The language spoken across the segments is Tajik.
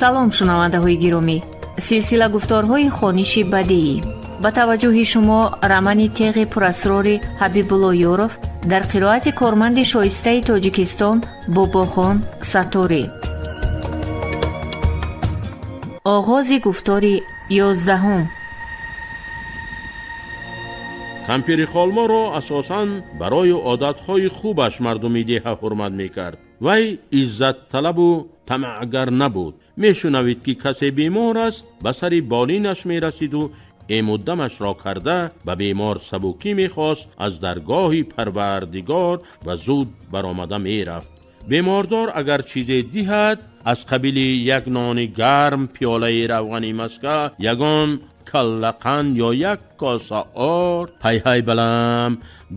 Салом, шунавандаҳои гиромӣ! Силсила гуфторҳои хониши бадеӣ. Ба таваҷҷӯҳи шумо романи «Теғи пурасрори» Ҳабибулло Ёров дар қироати корманди шоистаи Тоҷикистон Бобохон Сатторӣ. Оғози гуфтори 11-ум. Кампири Холморо асосан барои одатҳои хубаш мардуми деҳа ҳурмат мекард. Вай иззатталабу тамаъгар набуд. Мешунавид, ки касе бемор аст, ба сари болинаш мерасиду эмудамашро карда, ба бемор сабукӣ мехост аз даргоҳи Парвардигор ва зуд баромада мерафт. Бемордор агар чизе диҳад, аз қабили як нони гарм, пиёлаи равғани маска, ягон каллақанд ё як коса орд, «Ҳай-ҳай балам,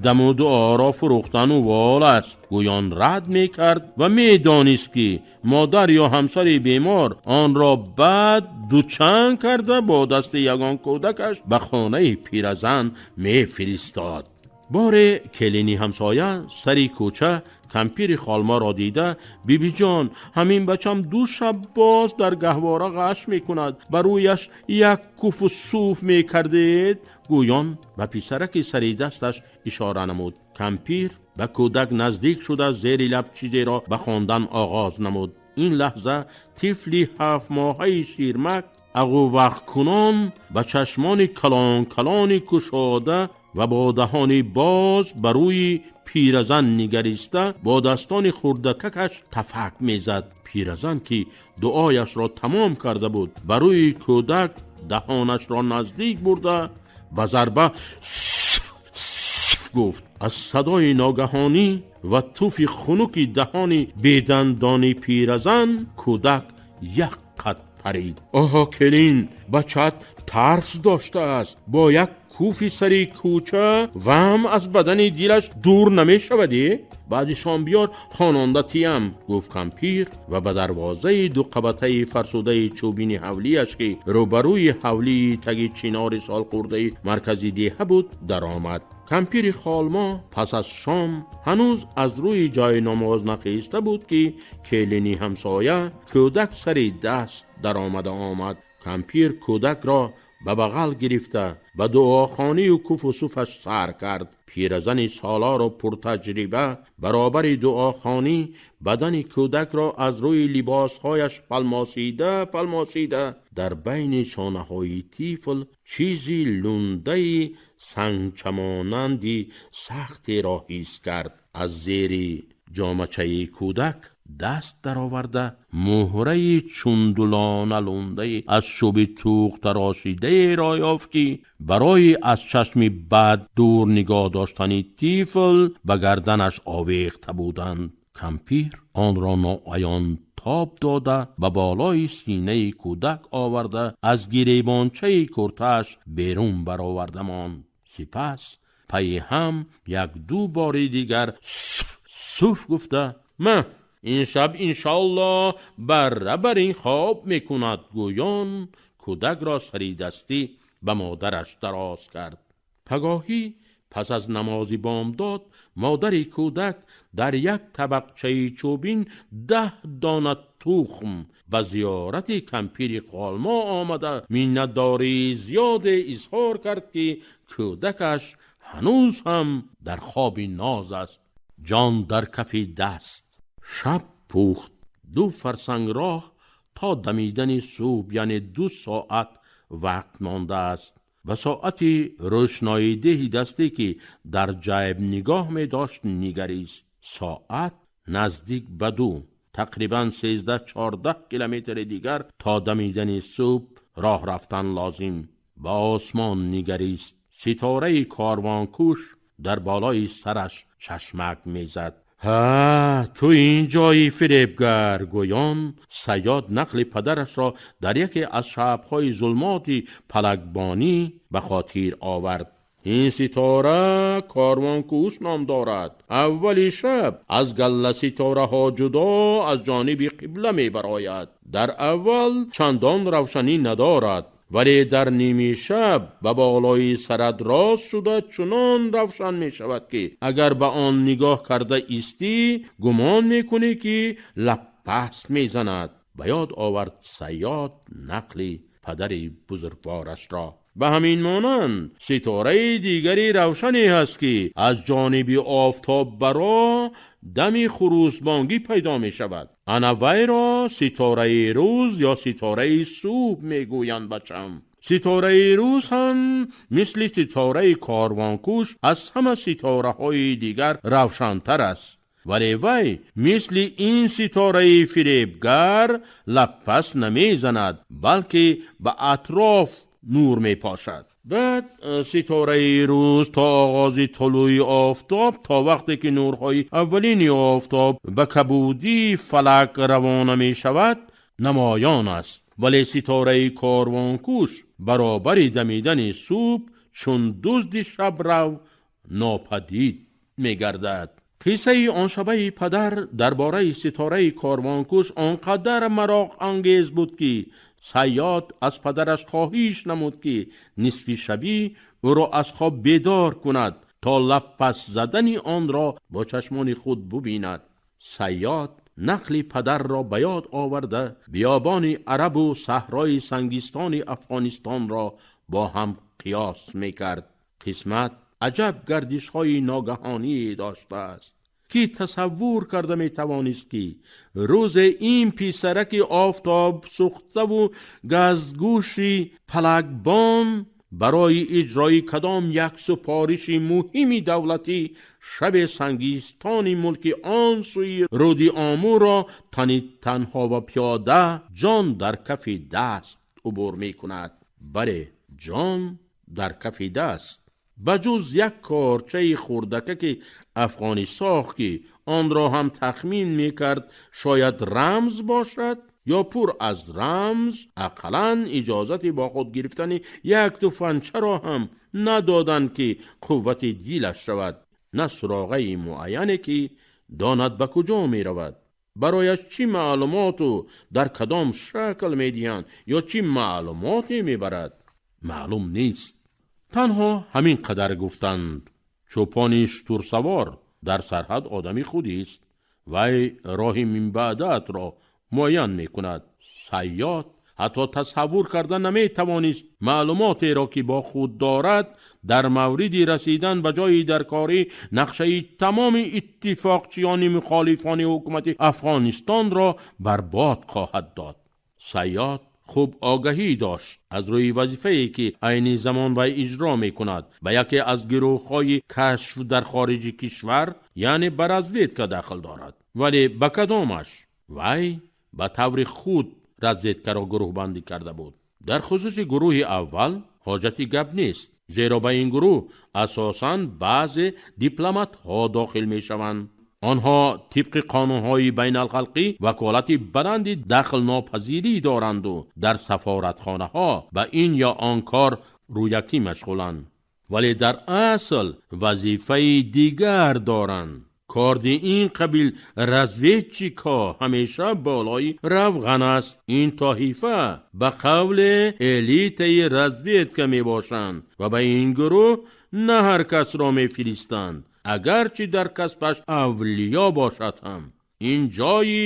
даму дуоро фурӯхтану вол аст», гӯён рад мекард ва медонист, ки модар ё ҳамсари бемор онро баъд дучанг карда, бо дасти ягон кӯдакаш ба хонаи пиразан мефиристод. Боре келини ҳамсоя сари кӯча кампири Холморо дида: «Бибиҷон, ҳамин бачам 2 шаб боз дар гаҳвора ғаш мекунад, ба рӯяш як куфу суф мекардед», гӯён ба писараки сари дасташ ишора намуд. Кампир ба кӯдак наздик шуда, зери лаб чизеро ба хондан оғоз намуд. Ин лаҳза тифли 7-моҳаи ширмак ағувахткунон, ба чашмони калон-калони кушода ва бо даҳони боз ба рӯи пиразан нигариста, бо дастони хурдакакаш тафак мезад. Пиразан, ки дуояшро тамом карда буд, ба рӯи кӯдак даҳонашро наздик бурда, ба зарба сф гуфт. Аз садои ногаҳонӣ ва туфи хунуки даҳони бедандони пиразан кӯдак як қад парид. «Оҳо, келин, бачат тарс доштааст. Бо як куфи сари кӯча ваҳм аз бадани дилаш дур намешаваде. Баъди шом биёр, хононда тиям», гуфт кампир ва ба дарвозаи дуқабатаи фарсудаи чӯбини ҳавлияш, ки рӯбарӯи ҳавлии таги чинори солхӯрдаи маркази деҳа буд, даромад. Кампири Холмо пас аз шом ҳанӯз аз рӯи ҷои намоз нахеста буд, ки келини ҳамсоя кӯдак сари даст даромада омад. Кампир кӯдакро ба бағал гирифта, ба дуохонию куфу суфаш сар кард. Пиразани солору пуртаҷриба баробари дуохонӣ бадани кӯдакро аз рӯи либосҳояш палмосида палмосида, дар байни шонаҳои тифл чизи лундаи сангчамонанди сахтеро ҳис кард. Аз зери ҷомачаи кӯдак даст дароварда, муҳраи чундулона лундаи аз чӯби туғ тарошидаеро ёфт, ки барои аз чашми бад дур нигоҳ доштани тифл ба гарданаш овехта буданд. Кампир онро ноаён тоб дода, ба болои синаи кӯдак оварда, аз гиребончаи куртааш берун бароварда монд. Сипас пайи ҳам як-ду бори дигар суф суф гуфта, «Ма, ин шаб иншоаллоҳ барра бар ин хоб мекунад», гӯён кӯдакро саридастӣ ба модараш дароз кард. Пагоҳӣ пас аз намози бомдод модари кӯдак дар як табақчаи чӯбин 10 дона тухм ба зиёрати кампири Холмо омада, миннатдории зиёде изҳор кард, ки кӯдакаш ҳанӯз ҳам дар хоби ноз аст. Ҷон дар кафи даст. Шаб пухт. 2 фарсанг роҳ то дамидани субҳ, яъне 2 соат вақт мондааст. Ба соати рӯшноидеҳи дастӣ, ки дар ҷайб нигоҳ медошт, нигарист. Соат наздик ба 2, тақрибан 13-14 километри дигар то дамидани субҳ роҳ рафтан лозим. Ба осмон нигарист. Ситораи корвонкуш дар болои сараш чашмак мезад. «Ҳа, ту ин ҷои фиребгар», гӯён Саёд нақли падарашро дар яке аз шабҳои зулмоти палакбонӣ ба хотир овард. «Ин ситора корвонкуш ном дорад. Аввали шаб аз галла ситораҳо ҷудо аз ҷониби қибла мебарояд. Дар аввал чандон равшанӣ надорад, вале дар ними шаб ба болои сарат рост шуда, чунон равшан мешавад, ки агар ба он нигоҳ карда истӣ, гумон мекунӣ, ки лабпаст мезанад. Ба ёд овард Саёд нақли падари бузургворашро. Ба ҳамин монанд ситораи дигари равшане ҳаст, ки аз ҷониби офтоб баро дами хурӯсбонгӣ пайдо мешавад. Ана вайро ситораи рӯз ё ситораи субҳ мегӯянд, бачам. Ситораи рӯз ҳам мисли ситораи корвонкуш аз ҳама ситораҳои дигар равшантар аст, вале вай мисли ин ситораи фиребгар лабпас намезанад, балки ба атроф нур мепошад. Баъд ситораи рӯз то оғози тулӯи офтоб, то вақте ки нурҳои аввалини офтоб ба кабудии фалак равона мешавад, намоён аст. Вале ситораи корвонкуш баробари дамидани субҳ чун дузди шабрав нопадид мегардад. Қиссаи он шабаи падар дар бораи ситораи корвонкуш он қадар мароқангез буд, ки Саёд аз падараш хоҳиш намуд, ки нисфи шабӣ ӯро аз хоб бедор кунад, то лабпас задани онро бо чашмони худ бубинад. Саёд нақли падарро ба ёд оварда, биёбони арабу саҳрои сангистони Афғонистонро бо ҳам қиёс мекард. Қисмат аҷаб гардишҳои ногаҳоние доштааст, ки тасаввур карда метавонист, ки рӯзе ин писараки офтоб сӯхтаву газгӯши палакбон барои иҷрои кадом як супориши муҳими давлатӣ шаби сангистони мулки он сӯи рӯди Омӯро тани танҳо ва пиёда, ҷон дар кафи даст убур мекунад. Бале, ҷон дар кафи даст, ба ҷуз як корчаи хурдакаки афғонисохт, ки онро ҳам тахмин мекард, шояд рамз бошад ё пур аз рамз. Ақаллан иҷозати бо худ гирифтани як туфанчаро ҳам надоданд, ки қуввати дилаш шавад. На суроғаи муайяне, ки донад ба куҷо меравад, барояш чӣ маълумоту дар кадом шакл медиҳанд ё чӣ маълумоте мебарад, маълум нест. Танҳо ҳамин қадар гуфтанд: чӯпони шутурсавор дар сарҳад одами худист, вай роҳи минбаъдаатро муайян мекунад. Саёд ҳатто тасаввур карда наметавонист, маълумотеро, ки бо худ дорад, дар мавриди расидан ба ҷои даркорӣ нақшаи тамоми иттифоқчиёни мухолифони ҳукумати Афғонистонро барбод хоҳад дод. Саёд хуб огаҳӣ дошт аз рӯи вазифае, ки айни замон вай иҷро мекунад, ба яке аз гурӯҳҳои кашф дар хориҷи кишвар, яъне ба разведка дахл дорад. Вале ба кадомаш? Вай ба таври худ разведкаро гурӯҳбандӣ карда буд. Дар хусуси гурӯҳи аввал ҳоҷати гап нест, зеро ба ин гурӯҳ асосан баъзе дипломатҳо дохил мешаванд. Онҳо тибқи қонунҳои байналхалқӣ ваколати баланди дахлнопазирӣ доранду дар сафоратхонаҳо ба ин ё он кор рӯякӣ машғуланд, вале дар асл вазифаи дигар доранд. Корди ин қабил разведчикҳо ҳамеша болои равған аст. Ин тоифа ба қавле элитаи разведка мебошанд ва ба ин гурӯҳ на ҳар касро мефиристанд, агарчи дар касбаш авлиё бошад ҳам. Ин ҷои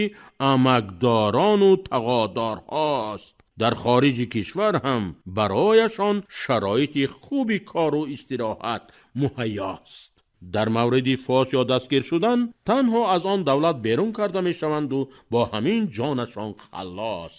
амакдорону тағодорҳост. Дар хориҷи кишвар ҳам барояшон шароити хуби кору истироҳат муҳайёст. Дар мавриди фош ё дастгир шудан танҳо аз он давлат берун карда мешаванду бо ҳамин ҷонашон халлос.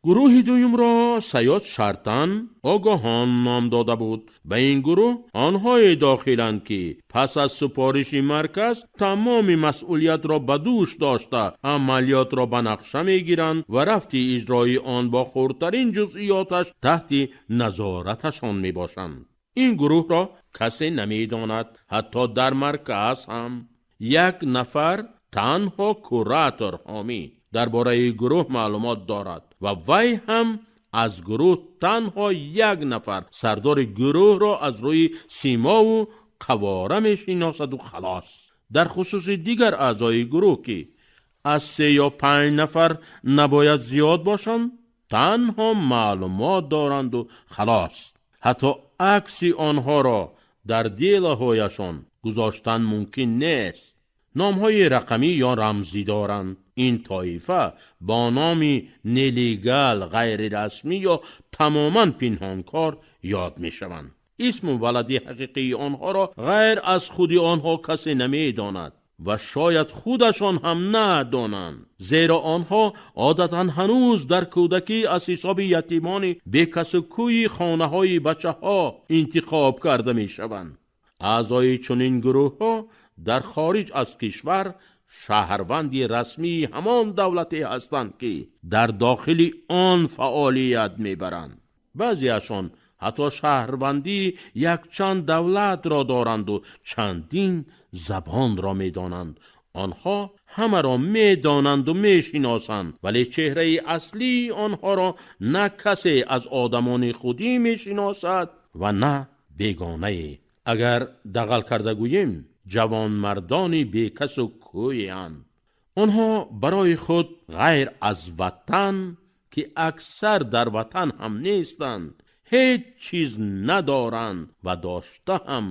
Гурӯҳи дуюмро Саёд шартан огоҳон ном дода буд. Ба ин гурӯҳ онҳое дохиланд, ки пас аз супориши марказ тамоми масъулиятро ба дӯш дошта, амалиётро ба нақша мегиранд ва рафти иҷрои он бо хурдтарин ҷузъиёташ таҳти назораташон мебошанд. Ин гурӯҳро касе намедонад, ҳатто дар марказ ҳам. Як нафар танҳо, куратор ҳомӣ, дар бораи гурӯҳ маълумот дорад ва вай ҳам аз гурӯҳ танҳо як нафар, сардори гурӯҳро аз рӯи симову қавора мешиносаду халос. Дар хусуси дигар аъзои гурӯҳ, ки аз се ё панҷ нафар набояд зиёд бошанд, танҳо маълумот доранду халос. Ҳатто акси онҳоро дар делаҳояшон гузоштан мумкин нест. Номҳои рақамӣ ё рамзӣ доранд. Ин тоифа бо номи нелегал, ғайрирасмӣ ё тамоман пинҳонкор ёд мешаванд. Исму валади ҳақиқии онҳоро ғайр аз худи онҳо касе намедонад ва шояд худашон ҳам надонанд, зеро онҳо одатан ҳанӯз дар кӯдакӣ аз ҳисоби ятимони бекасу кӯи хонаҳои бачаҳо интихоб карда мешаванд. Аъзои чунин гурӯҳҳо дар хориҷ аз кишвар шаҳрванди расмии ҳамон давлате ҳастанд, ки дар дохили он фаъолият мебаранд. Баъзеашон ҳатто шаҳрвандии якчанд давлатро доранду чандин забонро медонанд. Онҳо ҳамаро медонанду мешиносанд, вале чеҳраи аслии онҳоро на касе аз одамони худӣ мешиносад ва на бегонае. Агар дағал карда гӯем, ҷавонмардони бекасу кӯянд. Онҳо барои худ ғайр аз ватан, ки аксар дар ватан ҳам нестанд, ҳеҷ чиз надоранд ва дошта ҳам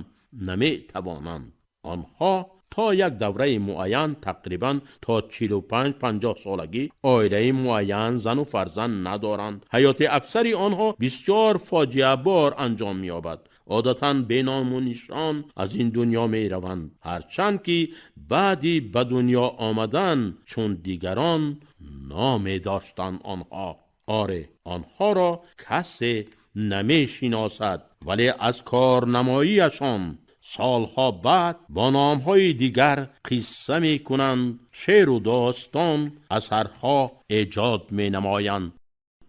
наметавонанд. Онҳо то як давраи муайян, тақрибан то 45-50 солагӣ, оилаи муайян, зану фарзанд надоранд. Ҳаёти аксари онҳо бисёр фоҷиабор анҷом меёбад. Одатан беному нишон аз ин дунё мераванд, ҳарчанд ки баъди ба дунё омадан чун дигарон номе доштанд онҳо. Оре, онҳоро касе намешиносад, вале аз корнамоиашон солҳо баъд бо номҳои дигар қисса мекунанд, шеъру достон, асарҳо эҷод менамоянд.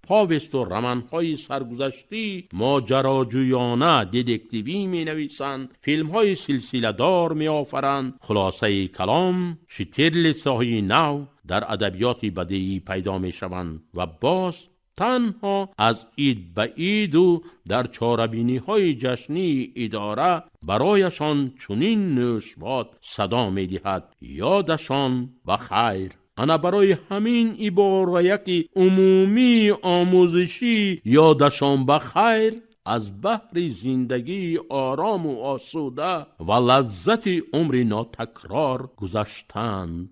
Повесту романҳои саргузаштӣ, моҷароҷӯёна, детективӣ менависанд, филмҳои силсиладор меофаранд. Хулосаи калом, Штирлитсҳои нав дар адабиёти бадеӣ пайдо мешаванд ва боз танҳо аз ид ба иду дар чорабиниҳои ҷашнии идора барояшон чунин нӯшбод садо медиҳад: «Ёдашон ба хайр». Ана барои ҳамин ибораяки умумии омӯзишӣ «ёдашон ба хайр» аз баҳри зиндагии орому осуда ва лаззати умри нотакрор гузаштанд.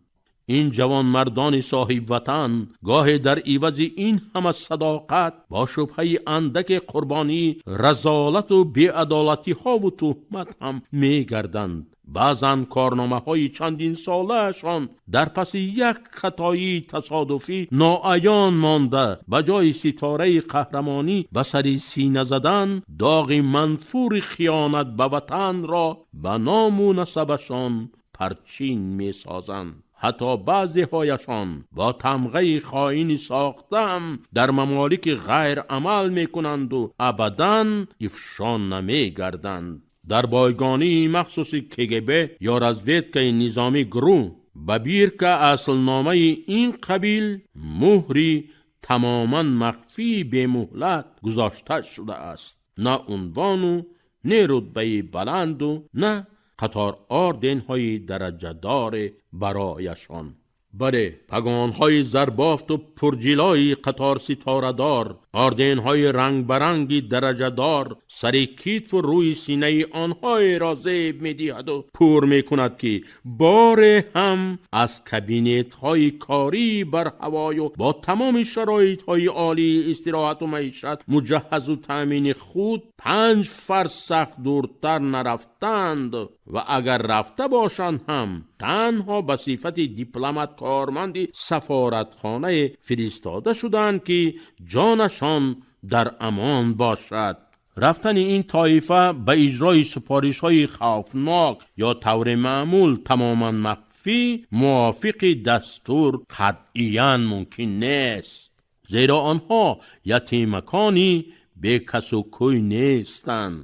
Ин ҷавонмардони соҳибватан гоҳе дар ивази ин ҳама садоқат бо шубҳаи андаке қурбонии разолату беадолатиҳову туҳмат ҳам мегарданд. Баъзан корномаҳои чандинсолаашон дар паси як хатоии тасодуфӣ ноаён монда, ба ҷои ситораи қаҳрамонӣ ба сари сина задан, доғи манфури хиёнат ба ватанро ба ному насабашон парчин месозанд. Ҳатто баъзеҳояшон бо тамғаи хоини сохтаам дар мамолики ғайр амал мекунанду абадан ифшо намегарданд. Дар бойгонии махсуси КГБ ё разведкаи низомӣ ГРУ ба бирка аслномаи ин қабил муҳри тамоман махфии бемуҳлат гузошта шудааст. На унвону, не рутбаи баланду, на қатор орденҳои дараҷадоре барояшон. Бале, пагонҳои зарбофту пурҷилои қаторситорадор, орденҳои рангбаранги дараҷадор сари китфу рӯи синаи онҳоеро зеб медиҳаду пур мекунад, ки боре ҳам аз кабинетҳои кории барҳавою бо тамоми шароитҳои олии истироҳату маишат муҷаҳҳазу таъмини худ 5 фарсах дуртар нарафтанд ва агар рафта бошанд ҳам танҳо ба сифати дипломат, корманди сафоратхонае фиристода шуданд, ки ҷонашон дар амон бошад. Рафтани ин тоифа ба иҷрои супоришҳои хавфнок ё таври маъмул тамоман махфӣ мувофиқи дастур қатъиян мумкин нест, зеро онҳо ятимакони бекасу кӯй нестанд.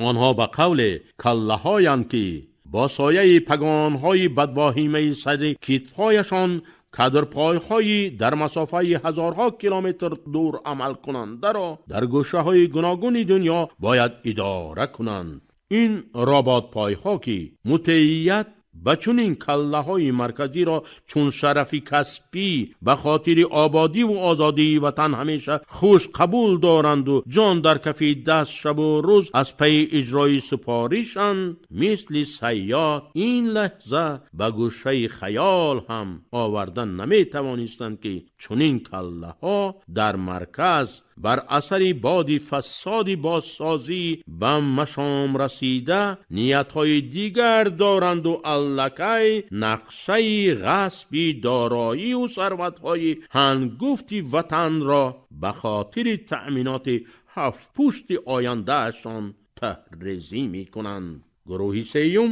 Онҳо ба қавле каллаҳоянд, ки бо сояи пагонҳои бадвоҳимаи сари китфҳояшон кадрпойҳои дар масофаи ҳазорҳо километр дур амалкунандаро дар гӯшаҳои гуногуни дунё бояд идора кунанд. Ин роботпойҳо, ки мутеият Ба чунин каллаҳои марказиро чун шарафи касбӣ ба хотири ободиву озодии ватан ҳамеша хуш қабул доранду ҷон дар кафи даст шабу рӯз аз пайи иҷрои супоришанд, мисли Сайёд ин лаҳза ба гӯшаи хаёл ҳам оварда наметавонистанд, ки чунин каллаҳо дар марказ бар асари боди фасоди бозсозӣ ба машом расида ниятҳои дигар доранду аллакай нақшаи ғасби дороиву сарватҳои ҳангуфти ватанро ба хотири таъминоти ҳафтпушти ояндаашон таҳрезӣ мекунанд. Гурӯҳи сеюм,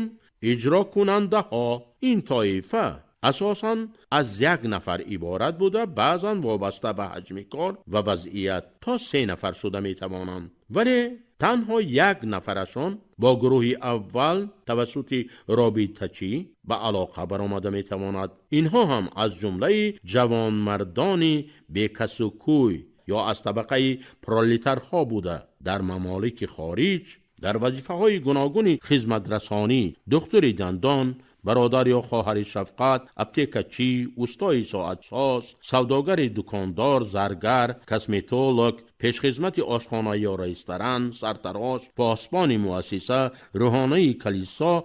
иҷрокунандаҳо. Ин тоифа асосан аз як нафар иборат буда, баъзан вобаста ба ҳаҷми кор ва вазъият то се нафар шуда метавонанд, вале танҳо як нафарашон бо гурӯҳи аввал тавассути робитачӣ ба алоқа баромада метавонад. Инҳо ҳам аз ҷумлаи ҷавонмардони бекасу кӯй ё аз табақаи пролетарҳо буда, дар мамолики хориҷ дар вазифаҳои гуногуни хизматрасонӣ: духтури дандон, бародар ё хоҳари шафқат, аптекачӣ, устои соатсоз, савдогари дукондор, заргар, косметолог, пешхизмати ошхона ё ресторан, сартарош, посбони муассиса, рӯҳонаи калисо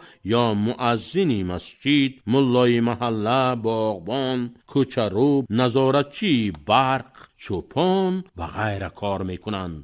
ё муаззини масҷид, муллои маҳалла, боғбон, кӯчарӯб, назоратчии барқ, чӯпон ва ғайра кор мекунанд.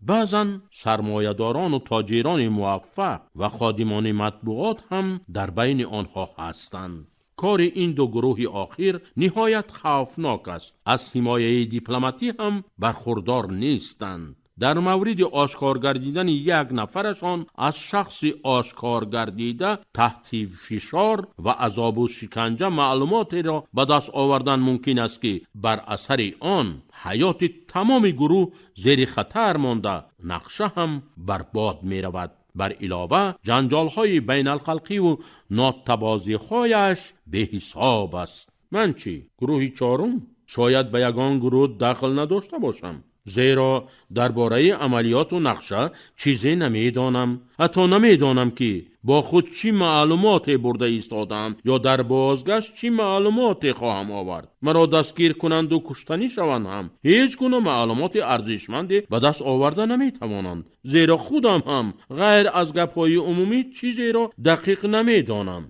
Баъзан сармоядорону тоҷирони муваффақ ва ходимони матбуот ҳам дар байни онҳо ҳастанд. Кори ин ду гурӯҳи охир ниҳоят хавфнок аст. Аз ҳимояи дипломатӣ ҳам бархурдор нестанд. Дар мавриди ошкор гардидани як нафарашон аз шахси ошкор гардида таҳти фишор ва азобу шиканҷа маълумотеро ба даст овардан мумкин аст, ки бар асари он ҳаёти тамоми гурӯҳ зери хатар монда, нақша ҳам барбод меравад. Бар илова, ҷанҷолҳои байналхалқиву нотабозиҳояш беҳисоб аст. Ман чӣ? Гурӯҳи чорум? Шояд ба ягон гурӯҳ дахл надошта бошам, зеро дар бораи амалиёту нақша чизе намедонам. Ҳатто намедонам, ки бо худ чӣ маълумоте бурда истодаам ё дар бозгашт чӣ маълумоте хоҳам овард. Маро дастгир кунанду куштанӣ шаванд ҳам, ҳеҷ гуна маълумоти арзишманде ба даст оварда наметавонанд, зеро худам ҳам ғайр аз гапҳои умумӣ чизеро дақиқ намедонам.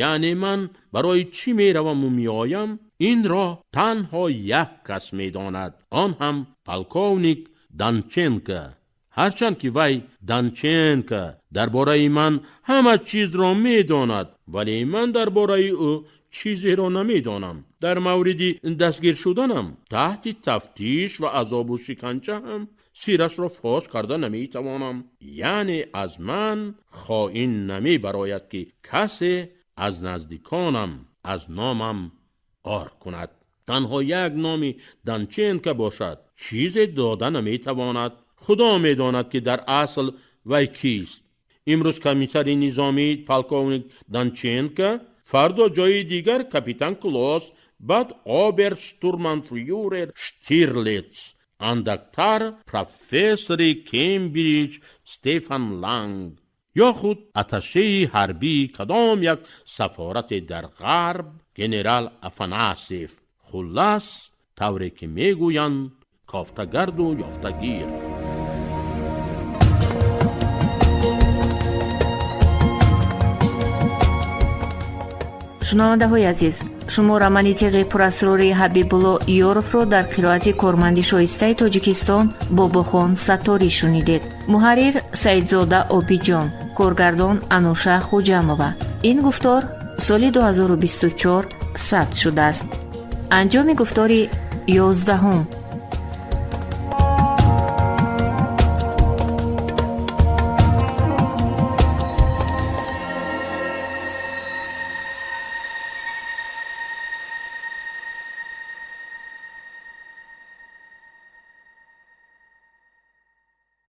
Яъне ман барои чӣ мераваму меоям, инро танҳо як кас медонад, он ҳам полковник Данченко. Ҳарчанд ки вай, Данченко, дар бораи ман ҳама чизро медонад, вале ман дар бораи ӯ чизеро намедонам. Дар мавриди дастгир шуданам таҳти тафтиш ва азобу шиканҷа ҳам сирашро фош карда наметавонам. Яъне аз ман хоин намебарояд, ки касе аз наздиконам аз номам ор кунад. Танҳо як номи Данченко бошад, чизе дода наметавонад. Худо медонад, ки дар асл вай кист. Имрӯз комиссари низомӣ полковник Данченко, фардо ҷои дигар капитан Клос, баъд оберштурманфюрер Штирлиц, андактар профессори Кембриҷ Стефан Ланг ё худ атташеи ҳарбии кадом як сафорате дар ғарб генерал Афанасев. Хуллас, тавре ки мегӯянд, кофтагарду ёфтагир. Шунавандаҳои азиз, шумо романи Теғи пурасрори Ҳабибулло Ёровро дар қироати корманди шоистаи Тоҷикистон Бобохон Сатторӣ шунидед. Муҳаррир Саидзода Обиҷон, коргардон Ануша Хуҷамова. Ин гуфтор соли 2024 сабт шудааст. Анҷоми гуфтори 11-ум.